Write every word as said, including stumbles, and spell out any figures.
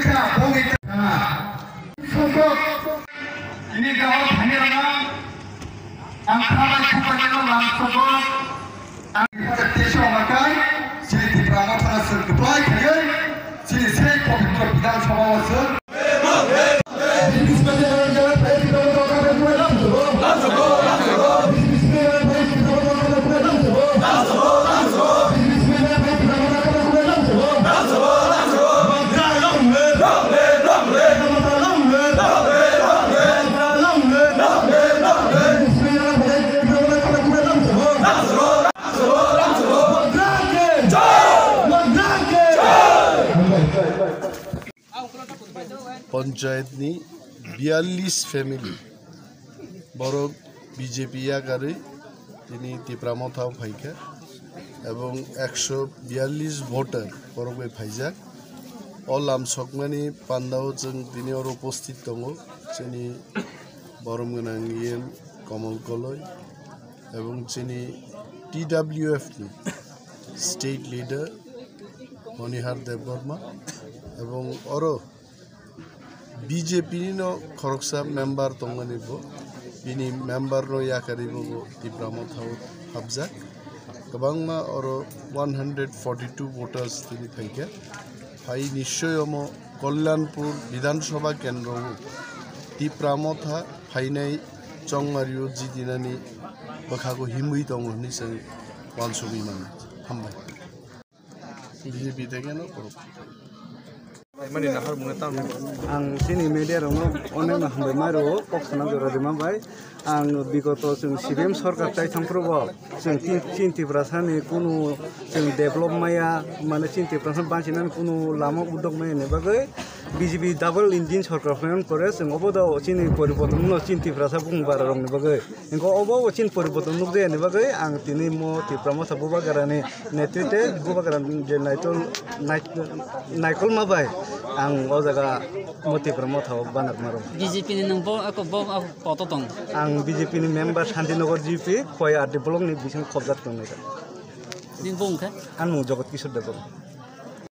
Kha, bongni kha. Sokok. Ini jawab hanya nama. Ang khamai khupai no lang sokok. Ang khupai teso makai. Chini Tipra Motha sir kupai khayo. Chini sei pobitro Bidhan Sabha o sir. Panchayat ni biyallis family borok B J P yakarwi tini Tipra Motha o phaikha, ebong ekso biyallis voter borok bai phaijak. O lam sokmani pandao chwng tini oro upasthit tongo chini borom gwnang E M Kamal Koloi ebong chini T W F ni state leader Monihar Debbarma ebong oro B J P ni no khoroksa member tongmani bo, bini member no yakarwi bo, bo Tipra Motha o hapjak. Kwbangma oro one hundred forty two voters tini phaikha. Phai nischoi omo Kalyanpur Bidhan Sabha kendro o Tipra Motha phainai chongmari o jidinani bwkhago himwi tongo hwnwi chwng uansugwi mano. Hambai. B J P theke no korok. Mani nahar mungwi tamo. Ang chini media rokno onek no hambai mai rwo kok sana jora rima bai. Ang bigoto chwng C P M sorkar tai thangphuru bo chwng tin, chini Tiprasani kunu chwng develop maya, mane chini Tiprasa bansinani kunu lama udok maya ni bagwi B J P double engine sorkar phaimani pore chwng obo do chini poriborton no chini Tiprasa bung bara rokni bagwi. Hingke obo o chini poriborton nukjakya ni bagwi ang tini mo Tipra Motha Bubagrani netrite Bubagrani je naitol, nait-, naikolma bai ang o jaga mo Tipra Motha o banakma rw. B J P ni nwng bo, ako bo, ako poto tong? Ang B J P ni member Shantinagar G P, Khowai R D block ni bising khobjak tongnai. Nini bung khe? Ang nwng Jagat Kishore Debbarma.